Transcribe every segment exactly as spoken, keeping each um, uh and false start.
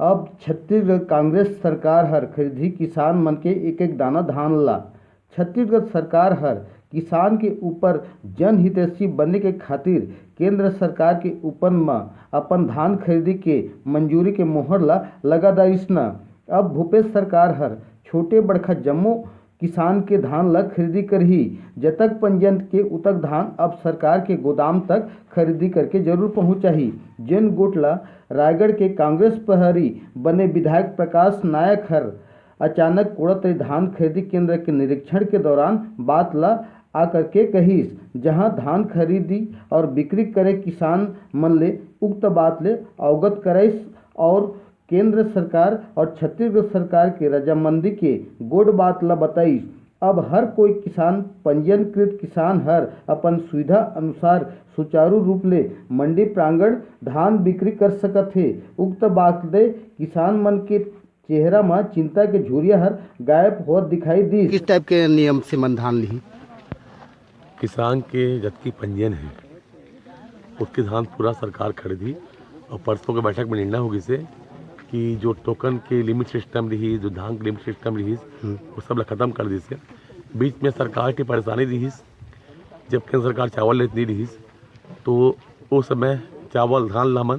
अब छत्तीसगढ़ कांग्रेस सरकार हर खरीदही किसान मन के एक एक दाना धान ला। छत्तीसगढ़ सरकार हर किसान के ऊपर जनहितैषी बने के खातिर केंद्र सरकार के ऊपर म अपन धान खरीदी के मंजूरी के मोहर ला लगा दारिस न। अब भूपेश सरकार हर छोटे बड़खा जम्मो किसान के धान ला खरीदी करही। जतक पंजीयन के उतक धान अब सरकार के गोदाम तक खरीदी करके जरूर पहुंचाही। जेन गोठ ला रायगढ़ के कांग्रेस प्रहरी बने विधायक प्रकाश नायक हर अचानक कोड़ातरी धान खरीदी केंद्र के निरीक्षण के दौरान बात ला आकर के कहिस, जहां धान खरीदी और बिक्री करे किसान मन ले उक्त बात ले अवगत कराइस और केंद्र सरकार और छत्तीसगढ़ सरकार के रजामंदी के गोठ बात ला बताइस। अब हर कोई किसान, पंजीयनकृत किसान हर अपन सुविधा अनुसार सुचारू रूप ले मंडी प्रांगण धान बिक्री कर सकत हे। उक्त बात ले किसान मन के चेहरा म चिंता के झुरिया हर गायब होत दिखाई दिस। किस टाइप के नियम से मन धान लिही? किसान के जतकी पंजीयन हे, ओतकी धान पूरा सरकार खरीदही। और परसों के बैठक में निर्णय हो गिस हे कि जो टोकन के लिमिट सिस्टम रहिस, जो धान के लिमिट सिस्टम रहिस, हम्म। वो सब ला खत्म कर दिस हे। बीच में सरकार के परेशानी रहिस, जब केंद्र सरकार चावल लेत नहीं रहिस, तो वो समय चावल, धान ला हमन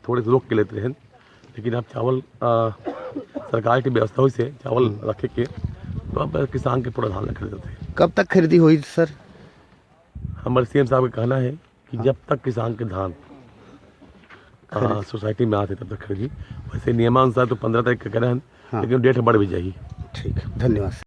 थोड़े से रोक के लेत रहेन, लेकिन अब चावल, अ, सरकार के व्यवस्था होइस हे चावल हम्म। रखे के, तो अब किसान के पूरा धान ला खरीदत हे। कब तक खरीदी होही सर? हमर सीएम साहब के कहना हे कि हाँ। जब तक किसान के धान, अ, खरीद। सोसाइटी में आथे तब तक खरीदी। वैसे नियमानुसार तो पंद्रह तारीख के कहना है, हाँ। लेकिन डेट बढ़ भी जाही। ठीक, धन्यवाद।